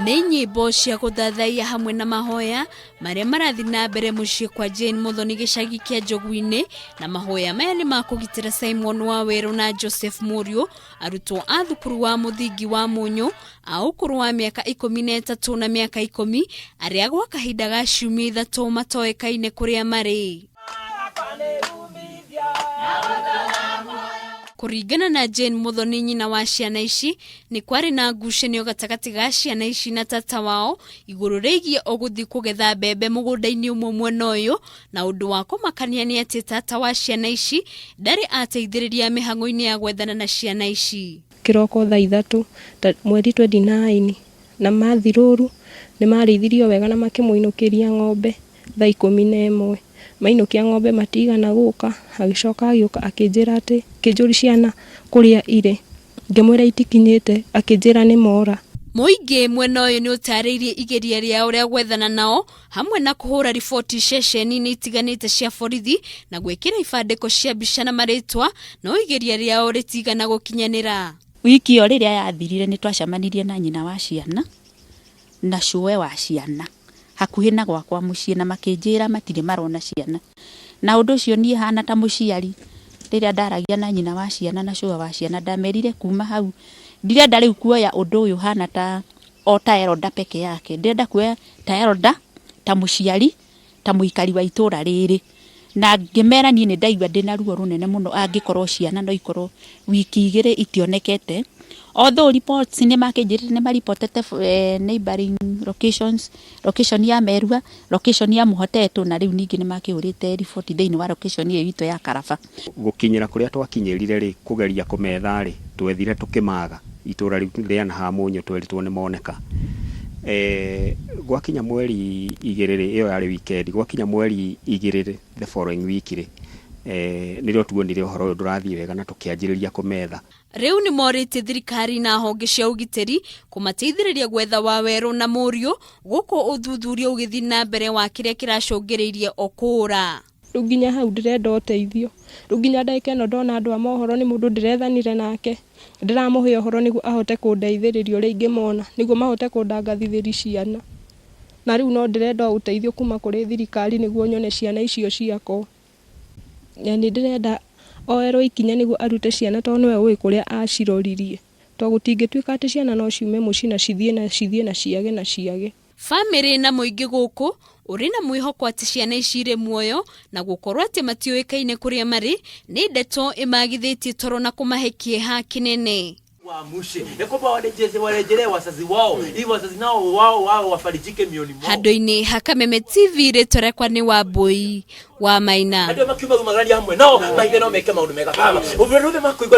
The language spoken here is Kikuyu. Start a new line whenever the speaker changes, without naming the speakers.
Nĩ nyĩmbo cia gũthathaiya hamwe na mahoya marĩa marathiĩ na mbere mũciĩ kwa Jane Muthoni gĩcagi kĩa Njogu-inĩ, na mahoya maya nĩ ma kũgitĩra Simon Wawerũ na Joseph Mũriũ, arutwo a thukuru wa mũthingi wa Mũnyũ a ũkũrũ wa mĩaka 13 na mĩaka 10, arĩa gwa kahinda ga ciumia 3 matoĩkaine kũrĩa marĩ. Kũringana na Jane Muthoni nyina wa ciana ici, nĩ kwarĩ na ngucanio gatagatĩ ga ciana ici na tata wao igũrũ rĩgiĩ o gũthiĩ kũgetha mbembe mũgũnda-inĩ ũmwe mwena ũyũ, na ũndũ wa kũmakania nĩ atĩ tata wa ciana ici ndarĩ ateithĩrĩria mĩhang'o-inĩ ya gwethana na ciana ici.
Kĩroko thaa 3 mweri 29 na mathiĩ rũru nĩ marĩithirio wega na makĩmũinũkĩria ng'ombe thaa 11. Mainũkia ng'ombe matigana gũka, agĩcoka agĩũka akĩnjĩra atĩ, akĩnjũria ciana kũrĩa irĩ, ngĩmwĩra itikinyĩte, akĩnjĩra nĩ mora.
Mũingĩ mwena ũyũ nĩ ũtarĩirie igeria rĩao rĩa gwethana nao hamwe na kũhũra riboti ceceni-inĩ itiganĩte cia borithi na gwĩkĩra ibandĩko cia mbica na marĩtwa, no igeria rĩao rĩtigana gũkinyanĩra.
Wiki ĩyo rĩrĩa yathirire nĩ twacemanirie na nyina wa ciana na cũwe wa ciana hakuhĩ na gwakwa mũciĩ na makĩnjĩra matirĩ marona ciana. Na ũndũ ũcio niĩ hana ta mũciari rĩrĩa ndaragia na nyina wa ciana na cũwe wa ciana ndamerire kuma hau ndirenda rĩu kuoya ũndũ ũyũ hana ta o ta elder peke yake, ndĩrenda kuoya ta elder, ta mũciari, ta mũikari wa itũra rĩrĩ. Na ngĩmera niĩ nĩ ndaigua ndĩna ruo rũnene mũno angĩkorwo ciana no ikorwo wiki 2 itionekete. Although reports nĩ makĩnjĩrire nĩ maripotete neighboring locations, location ya Merua, location ya Mũhotetũ na rĩu ningĩ nĩ makĩhũrĩte riboti thĩinĩ wa location ĩyo itũ ya Karaba.
Gũkinyĩra kũrĩa twakinyĩrire rĩ, kũgeria kũmetha rĩ, twethire tũkĩmaga itũra rĩu rĩa na Mũnyũ tweritwo nĩ moneka. Gwakinya mweri 2 rĩ, ĩyo yarĩ weekend, gwakinya mweri 2 rĩ, the following week rĩ, nĩrĩo tuonire ũhoro ũyũ ndũrathiĩ wega na tũkĩanjĩrĩria kũmetha.
Rĩu nĩ morĩtie thirikari na honge cia ũgitĩri kũmateithĩrĩria gwetha Wawerũ na Mũriũ gũkũ ũthuthuria ũgĩthiĩ na mbere wa kĩrĩa kĩracũngĩrĩirie o kũũra.
Rĩu nginya hau ndĩrenda ũteithio, rĩu nginya ndagĩka ĩno ndona andũ a mohoro nĩ mũndũ ndĩrethanire nake, ndĩramũhe ũhoro nĩguo ahote kũndeithĩrĩria ũrĩa ingĩmona, nĩguo mahote kũndangathithĩria ciana. Na rĩu no ndĩrenda ũteithio kuma kũrĩ thirikari nĩguo nyone ciana icio ciakwa. Na nĩ ndĩrenda oerwo ikinya nĩguo arute ciana tondũ nĩwe ũĩ kũrĩa aciroririe. Tondũ gũtingĩtuĩka atĩ ciana no ciume mũciĩ na cithiĩ na cithiĩ na ciage na ciage.
Bamĩrĩ na mũingĩ gũkũ ũrĩ na mwĩhoko atĩ ciana ici irĩ muoyo na gũkorwo atĩ matiũĩkaine kũrĩa marĩ nĩ ndeto ĩmagithĩtie toro na kũmahe kĩeha kĩnene.
Waamushe ya kwamba warejelee wazazi wao ili wazazi nao wao wao wafarijike mioni mwao.
Handũ-inĩ ha Kameme TV rĩtwa rĩakwa nĩ Wambui wa Maina.
Andũ makiuma magarania hamwe nao maithe no meke maũndũ mega baba ũndũ othe makũigua.